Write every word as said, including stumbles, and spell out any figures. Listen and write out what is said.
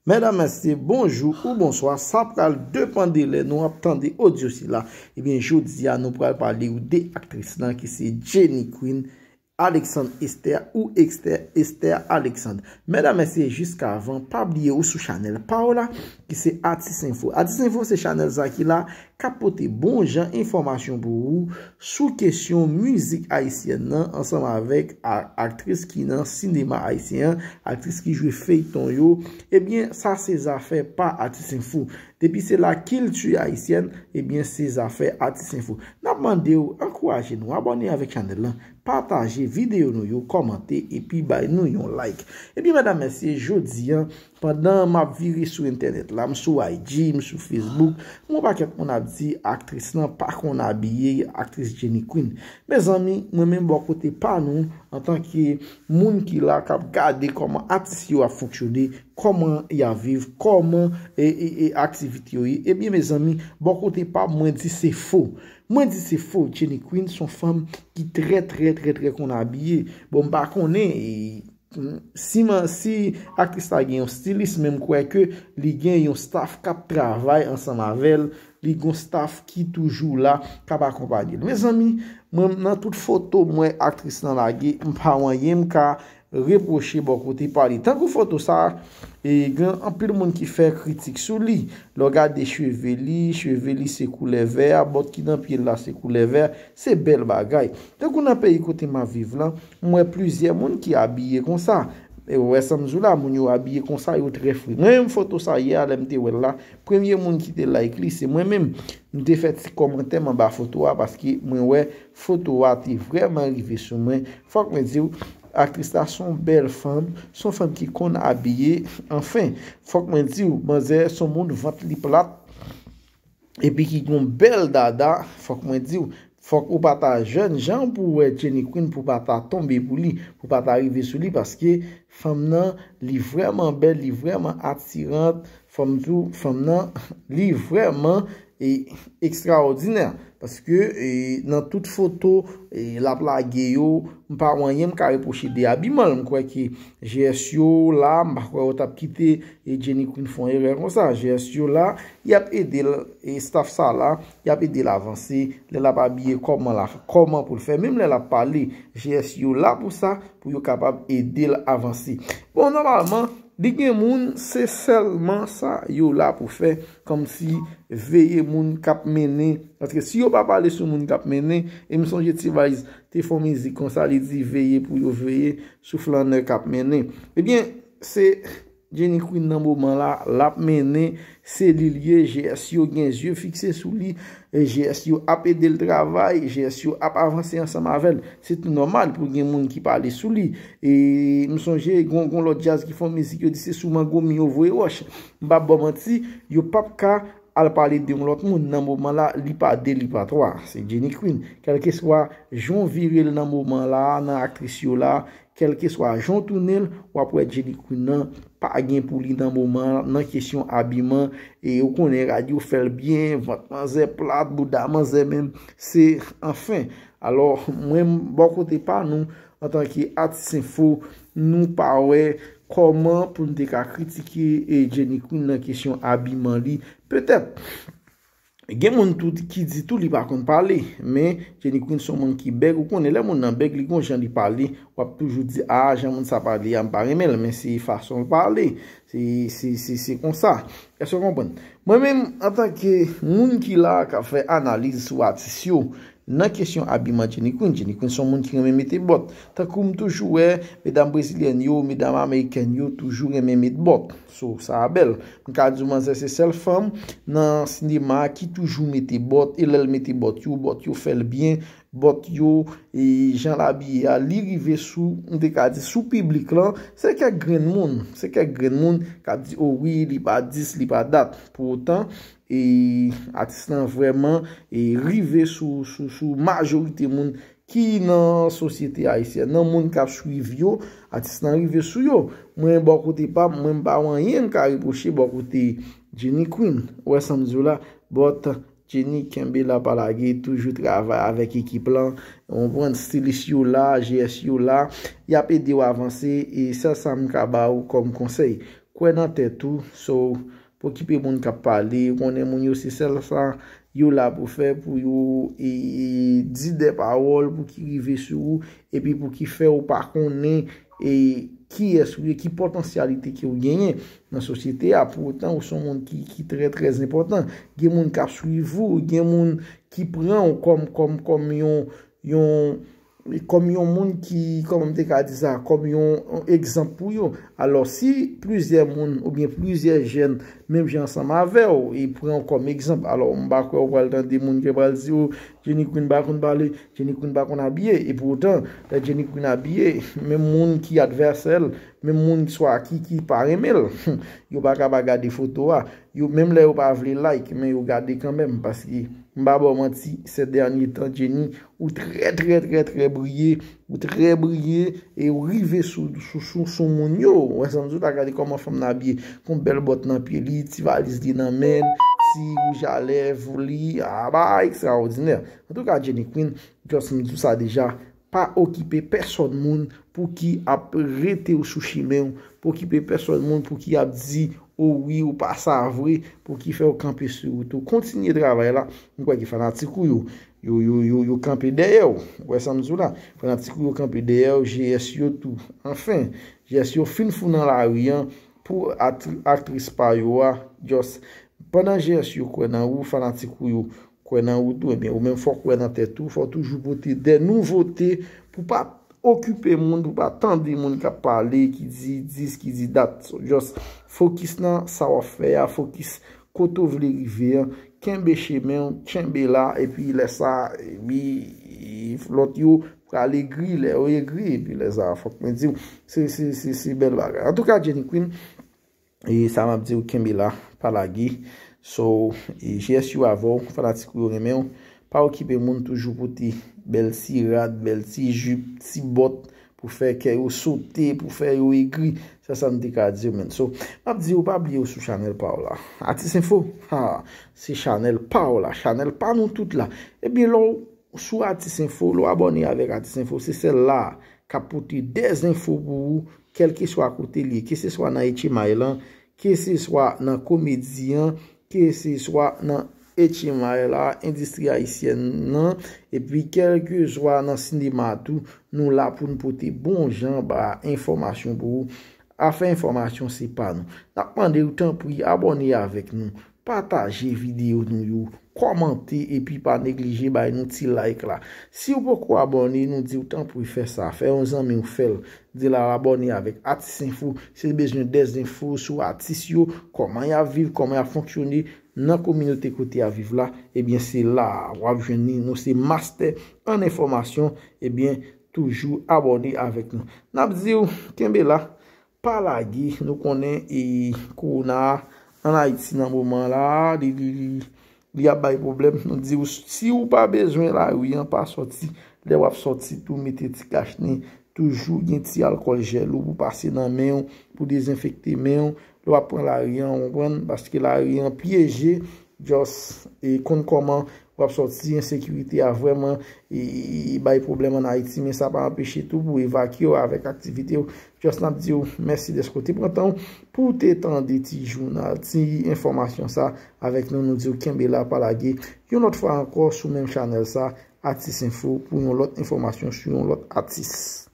Medam, mesye, bonjou ou bonswa. Sa pral depann de lè nou ap tande odyo sila. Ebyen, jodi a, nou pral pale w de aktris lan ki se Jenny Queen Alexandre Esther ou Esther, Esther Alexandre. Medam, mesye, jiskavan, pa bliye ou sou chanèl pa w la, ki se Atis Info. Atis Info se chanèl sa ki la k ap pote bon jan enfòmasyon pou ou sou kesyon mizik ayisyèn nan ansanm avèk a- aktris ki nan sinema ayisyen an, aktris ki jwe feyton yo. Ebyen, sa se zafè pa Atis Info. Depi se la kilti ayisyèn, ebyen, se zafè Atis Info. N ap mande w ankouraje nou abòne avèk chanèl lan, pataje videyo nou yo, kòmante epi bay nou yon like. Ebyen, medam, mesye, jodi a, pandan m ap vire sou entènèt la, m sou I G, m sou Facebook, m wè yon pakèt moun ap di aktris lan pa konn abiye, aktris Jenny Queen. Mezanmi, mwen menm bò kote pa nou, antanke moun ki la k ap gade kòman atis yo ap fonksyone, kòman y ap viv, kòman e, e, e aktivite yo ye. Ebyen, mezanmi, bò kote pa m, mwen di se fo. Mwen di se fo. Jenny Queen se yon fanm ki trè, trè, trè, trè konn abiye. Bon, m pa konnen, e, si, man, si aktris la gen yon stilis, men m kwè ke li gen yon staff k ap travay ansanm avè l. Li gen yon staff ki toujou la, k ap akonpanye l. Mezanmi, mwen, nan tout foto m wè aktris lan lage, m pa wè anyen m ka repwoche bò kote pa li. Tankou foto sa a, e gen anpil moun ki fè kritik sou li. Lè w gade cheve li, cheve li se koulè vè a, bòt ki nan pye l la se koulè vè a, se bèl bagay. Tankou nan peyi kote m ap viv lan, m wè plizyè moun ki abiye konsa. E w wè sa m di w la, moun yo abiye konsa, yo trè fre. Mwen menm foto sa yè a, lè m te wè l la, premye moun ki te like li, se mwen menm. M te fè ti kòmantè m anba foto a, paske mwen wè foto a te vrèman rive sou mwen. Fòk mwen di w, aktris la se yon bèl fanm, se yon fanm ki konn abiye. Anfen, fòk mwen di w, manzè se yon moun vant li plat, epi ki gen yon bèl dada, fòk mwen di w, fòk ou pa ta jèn jan pou w wè Jenny Queen pou w pa ta tonbe pou li, pou w pa ta rive sou li, paske fanm nan, li vrèman bèl, li vrèman atirant, fò m di w, fanm nan, li vrèman e, ekstraòdinè, paske e, nan tout foto e, l ap lage yo, m pa wè anyen m ka repwoche de abiman l. M kwè ke G S yo la, m pa kwè yo t ap kite e, Jenny Queen fè yon erè konsa. G S yo la, y ap ede l, e staff sa la, y ap ede l avanse. Lè l ap abiye, kòman la, kòman pou l fè. Menm lè l ap pale, G S yo la pou sa, pou yo kapab ede l avanse. Bon, nòmalman, li gen moun, se sèlman sa yo la pou fè, kòmsi veye moun k ap mennen. Paske si yo pa pale sou moun k ap mennen, e m sonje T-Vice te fè yon mizik konsa, li di veye pou yo veye sou flannè k ap mennen. Ebyen, se Jenny Queen nan moman la, l ap mennen, se li l ye, G S yo gen zye fikse sou li, e G S yo ap ede l travay, G S yo ap avanse ansanm avè l. Se tou nòmal pou gen moun ki pale sou li. E m sonje, gon, gon lòt djaz ki fè yon mizik, yo di se sou mangomi yo voye wòch. M p ap ba w manti, yo p ap ka al pale de yon lòt moun nan moman la, li pa de, li pa twa. Se Jenny Queen. Kèlkeswa jan w vire l nan moman la, nan aktris yo la, kèlkeswa jan w tounen l, w ap wè Jenny Queen nan pa gen pou li nan moman an, nan kesyon abiman. E ou konnen rad yo fè l byen, vant manzè plat, bouda manzè menm, se, anfen. Alò, mwen, bò kote pa nou, antanke Atis Info, nou pa wè kòman pou n te ka kritike e Jenny Queen nan kesyon abiman li. Petèt, gen moun tou ki di tou li pa konn pale, men Jenny Queen se yon moun ki bèg. Ou konnen lè moun nan bèg, li gon jan li pale, w ap toujou di, a, jan moun sa pale a, m pa renmen l, men se fason l pale. Se, se, se, se konsa. Èske w konprann? Mwen menm, antanke moun ki la k ap fè analiz sou atis yo, nan kesyon abiman Jenny Queen, Jenny Queen se yon moun ki renmen mete bòt. Tankou m toujou wè, medam brezilyèn yo, medam amerikèn yo toujou renmen met bòt. So, sa a bèl. M ka di w manzè se sèl fanm nan sinema a ki toujou mete bòt, e lè l mete bòt yo, bòt yo fè l byen, bòt yo, e jan l abiye a, li rive sou, m te ka di, sou piblik lan, se kèk grenn moun, se kèk grenn moun k ap di, o wi, li pa dis, li pa dat. Pou otan, e atis lan vrèman e rive sou, sou, sou majorite moun ki nan sosyete ayisyèn nan, moun k ap swiv yo, atis lan rive sou yo. Mwen, bò kote pa m, mwen m pa wè anyen m ka repwoche bò kote Jenny Queen. Ou wè sa m di w la, but Jenny kenbe la pa lage, toujou travay avèk ekip lan. Ou konprann, stilis yo la, G S yo la, y ap ede w avanse, e sèl sa m ka ba w kòm konsèy. kwè nan tèt ou. So, pa okipe moun k ap pale, ou konnen moun yo se sèl sa yo la pou fè, pou yo e, e, di de pawòl pou ki rive sou ou, epi pou ki fè ou pa konnen e kiyès ou ye, ki potansyalite ke ou genyen nan sosyete a. Pou otan, ou se yon moun ki, ki trè, trè enpòtan. Gen moun k ap swiv ou, gen moun ki pran ou kòm, kòm, kòm yon, yon, kòm yon moun ki, kòman m te ka di sa, kòm yon, yon egzanp pou yo. Alò, si plizyè moun oubyen plizyè jèn, menm jan ansanm avè w, e pran w kòm egzanp, alò, m pa kwè w pral tande moun ki pral di w, Jenny Queen pa konn pale, Jenny Queen pa konn abiye. E poutan, lè Jenny Queen abiye, menm moun ki advèsè l, menm moun swa ki, ki pa renmen l, yo pa ka pa gade foto a. Yo, menm lè yo pa vle like, men yo gade kanmenm, paske m pa ba w manti, se dènye tan, Jenny, ou trè, trè, trè, trè briye, ou trè briye, e ou rive sou, sou, sou, sou moun yo. Ou wè sa m di w, ta gade kòman fanm nan abiye, kon bèl bòt nan pye li, ti valiz li nan men l, ti wouj a lèv li, a, bagay ekstraòdinè. Antouka, Jenny Queen, just m di w sa deja, pa okipe pèsòn moun pou ki ap rete w sou chimen w, pa okipe pèsòn moun pou ki ap di, o wi, ou pa sa vre, pou ki fè w kanpe sou wout ou. Kontinye travay la, m kwè ke fanatik ou yo, yo, yo, yo, yo kanpe dèyè w. Ou wè sa m di w la? Fanatik ou yo kanpe dèyè w, G S yo tou. Anfen, G S yo fin fou nan lari an pou at-, aktris pa yo a, just pandan G S yo kwè nan ou, fanatik ou yo kwè nan ou tou, ebyen, ou menm fò w kwè nan tèt ou, fò w toujou pote de nouvote pou pa okipe moun, pou pa tande moun k ap pale, ki di dis, ki di dat. So, just fokis nan sa w ap fè a, fokis kote w vle rive an, kenbe chemen w, kenbe la, epi lè sa, epi lòt yo pral egri, lè yo egri, epi lè sa, fòk mwen di w, se, se, se, se bèl bagay. Antouka, Jenny Queen, e sa m ap di w, kenbe la, pa lage. So, e G S yo avè w, fanatik ou yo renmen w. Pa okipe moun, toujou pote bèl ti rad, bèl ti jip, ti bòt, pou fè kè yo sote, pou fè yo egri. Se sa m te ka di w, menn. So, m ap di w, pa bliye w sou chanèl pa w la. Atis Enfo, ha, se chanèl pa w la, chanèl pa nou tout la. Ebyen, lè w sou Atis Enfo, lè w abòne avèk Atis Enfo, se sèl la k ap pote de zenfo pou ou, kèlkeswa kote l ye, keseswa nan H M I lan, keseswa nan komedi an, keseswa nan H M I la, endistri ayisyèn nan, epi kèlkeswa nan sinema tou, nou la pou n pote bon jan ba enfòmasyon pou ou. Afè enfòmasyon se pa nou. N ap mande w tanpri abòne avèk nou, pataje videyo nou yo, kòmante epi pa neglije bay nou ti like la. Si w poko abòne, nou di w tanpri fè sa, fè yon zanmi w fè l, di l al abòne avèk Atis Enfo, si l bezwen de zenfo sou atis yo, kòman y ap viv, kòman y ap fonksyone nan kominote kote y ap viv la, ebyen se la a w ap jwenn li. Nou se mastè an enfòmasyon, ebyen toujou abòne avèk nou. N ap di w, kenbe la, pa lage, nou konnen e kowona a ann Ayiti nan moman la, li, li, li, li ap bay pwoblèm. Nou di w, si w pa bezwen lari an, pa sòti. Lè w ap sòti tou, mete ti kach nen. Toujou gen ti alkòl jèl ou pou pase nan men w, pou dezenfekte men w. Lè w ap pran lari an, w konprann? Paske lari an pyeje, just, e, konn kòman w ap sòti, ensekirite a vrèman, e, e, e bay pwoblèm ann Ayiti, men sa pa anpeche tou pou evakye w avèk aktivite w. Just n ap di w mèsi dèske w te pran tan w pou w te tande ti jounal, ti enfòmasyon sa avèk nou. Nou di w kenbe la, pa lage. Yon lòt fwa ankò sou menm chanèl sa, Atis Enfo, pou yon lòt enfòmasyon sou yon lòt atis.